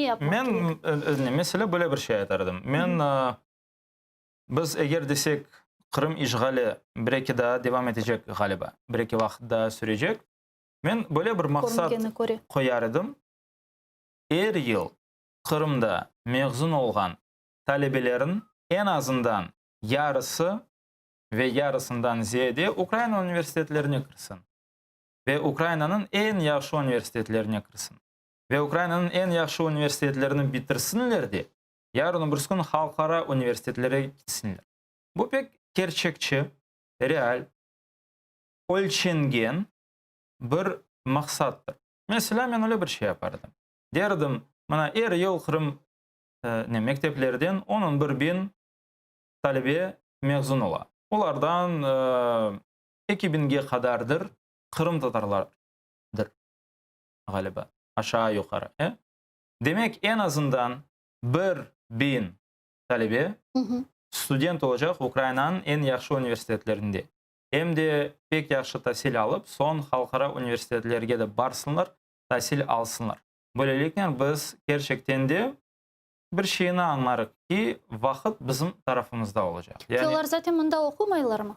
Ne yapmaq Men kerek? Meselâ, böyle bir şey aytar edim. Men, biz eger desek, Qırım işğali bir-eki daa devam etecek, ğaliba, bir-eki vaqıt daa sürecek, men böyle bir maqsat qoyar edim, er yıl Qırımda mezun olğan talebelerin eñ azından yarısı ve yarısından ziyade Ukraina universitetlerine kirsin ve Ukrainanıñ eñ yahşı universitetlerine kirsin ve Ukrainanıñ eñ yahşı universitetlerini bitirsinler de, yarın öbürs kün halqara universitetlere gitsinler. Bu pek kerçekçi, real, ölçengen bir maqsattır. Meselâ, men öyle bir şey yapar edim. Derdim, mına, er yıl Qırım ne, mekteplerden on-on bir biñ talebe mezun ola. Olardan 2000-ge qadardır qırımtatarlardır, ğaliba, aşağı-yuqarı. E? Demek, eñ azından 1000 talebe student olacaq Ukrainanıñ eñ yahşı universitetlerinde. Em de pek yahşı tasil alıp, soñ halqara universitetlerge de barsınlar, tasil alsınlar. Böyleliknen biz kerçekten de bir şeyni añlarıq ki, vaqıt bizim tarafımızda olacaq. Yani, olar zaten mında oqumaylarmı?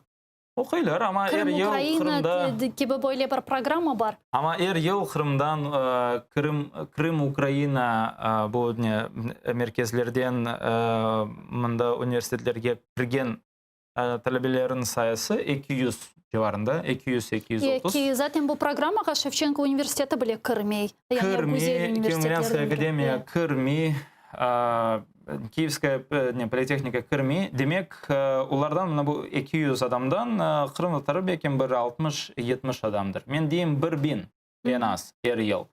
Oquylar, amma er Qırım, yıl Ukraina Qırımda kibi böyle bir programma bar. Amma er yıl Qırımdan Qırım, Krım, Ukraina bu ne merkezlerden mında universitetlerge kirgen talebelerin sayısı 200 civarında, 200, 230. Ki zaten bu programmağa Şevçenko universiteti bile kirmey. Yani kirmey, Kiyev-Mogilânskaya akademiya kirmey, Kiyevskaya ne, politehnika kirmey. Demek, olardan mına bu 200 adamdan qırımtatarı belki bir 60-70 adamdır. Men deyim, 1000 eñ az er yıl.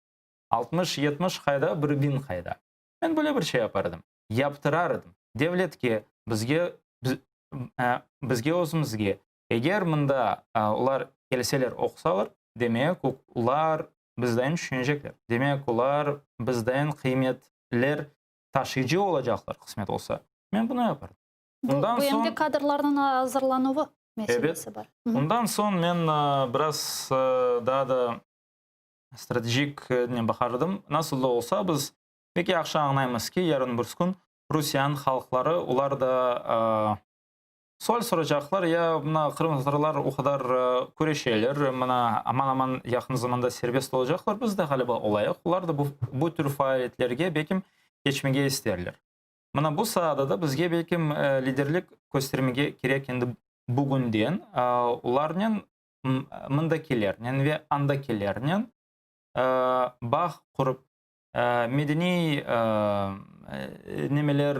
60-70 qayda, 1000 qayda? Men böyle bir şey yapar edim. Yaptırar edim. Devletke, bizge, bizge özümizge. Eger mında olar kelseler, oqusalar, demek, olar bizden tüşünecekler. Demek, olar bizden qıymetler taşıyıcı olacaqlar, qısmet olsa. Men bunı yapardım. Bundan bu, bu em de kadrlarnıñ azırlanuvı meselesi bar. Bundan soñ men biraz daa da stratejik ne baqardım. Nasıl da olsa, biz pek yahşı añlaymız ki, yarın bir kün Rusiyanıñ halqları, olar da sual soracaqlar, ya mına qırımtatarlar o qadar küreşeler, mına aman-aman yaqın zamanda serbest olacaqlar, biz de ğaliba olayıq, olar da bu, bu tür faaliyetlerge belkim keçmege isterler. Mına bu saada da bizge belkim liderlik köstermege kerek endi bugünden, olarnen mındakilernen ve andakilernen bağ qurıp, medeniy nemeler,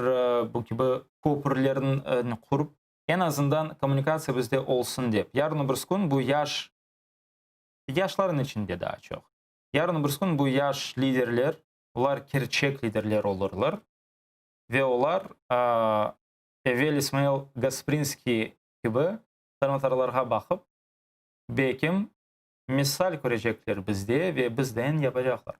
bu kibi köpürlerni qurıp, eñ azından kommunikatsiya bizde olsun dep. Yarın öbürs kün bu yaş, yaşların içinde daa çoq, yarın öbürs kün bu yaş liderler, olar kerçek liderler olurlar ve olar evel İsmail Gasprinskiy kibi qırımtatarlarğa baqıp, belkim, misal körecekler bizde ve bizden yapacaqlar.